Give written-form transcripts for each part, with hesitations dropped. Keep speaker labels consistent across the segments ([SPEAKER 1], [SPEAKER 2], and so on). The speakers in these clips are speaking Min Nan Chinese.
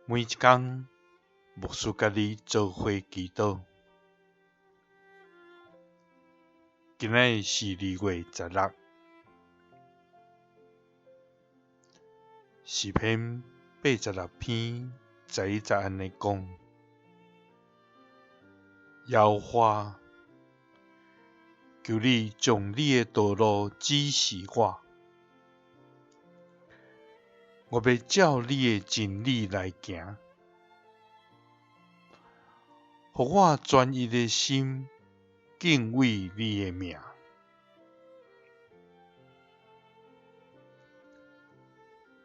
[SPEAKER 1] 每一工，牧師佮你做伙祈禱。今仔日是2月16，詩篇86篇11節按呢講：耶和華，求你將你的道路指示我，我欲照你的真理來行，予我專一的心敬畏你的名。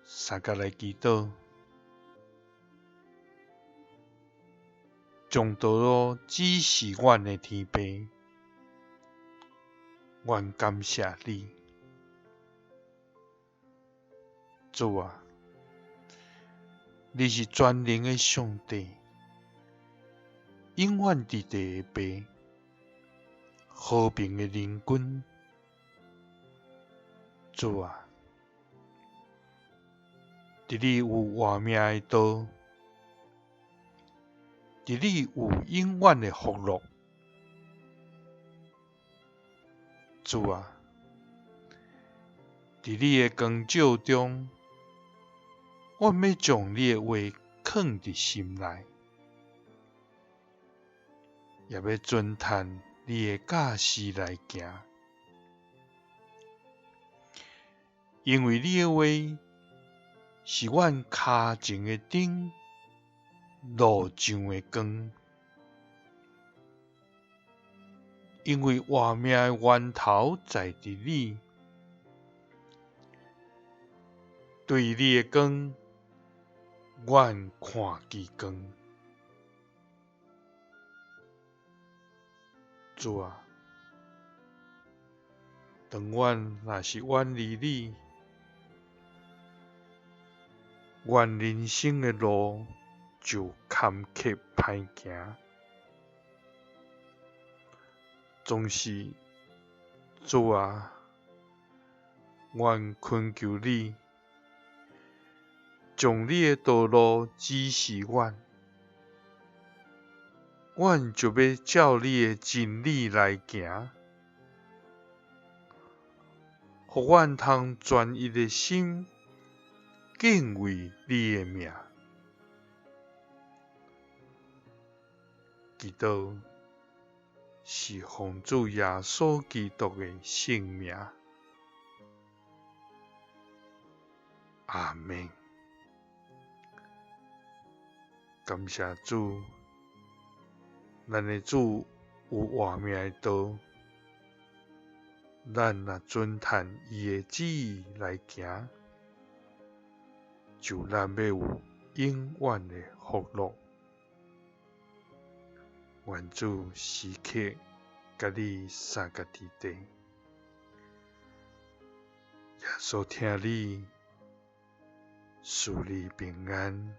[SPEAKER 1] 三佮來祈禱，將道路指示阮的天父，阮感謝你，主啊，你是全能的上帝，永遠佇地的父，和平的靈君，主啊，佇你有活命的道，佇你有永遠的福樂。主啊，佇你的光照中，阮欲將你的話囥佇心內，也欲遵趁你的教示來行，因為你的話是阮跤前的燈，路上的光。因為活命的源頭在佇你，對你的光，阮看見光。主啊，當阮若是遠離你，阮人生的路就坎坷歹行。總是，主啊，阮懇求你，將你的道路指示阮，阮就欲照你的真理來行，予阮通專一的心敬畏你的名。祈禱是奉主耶穌基督的聖名。阿們。感謝主，咱的主有活命的道，咱若遵趁伊的旨意來行，就咱欲有永遠的福樂。願主時刻佮你相佮佇地，耶穌疼你，賜你平安。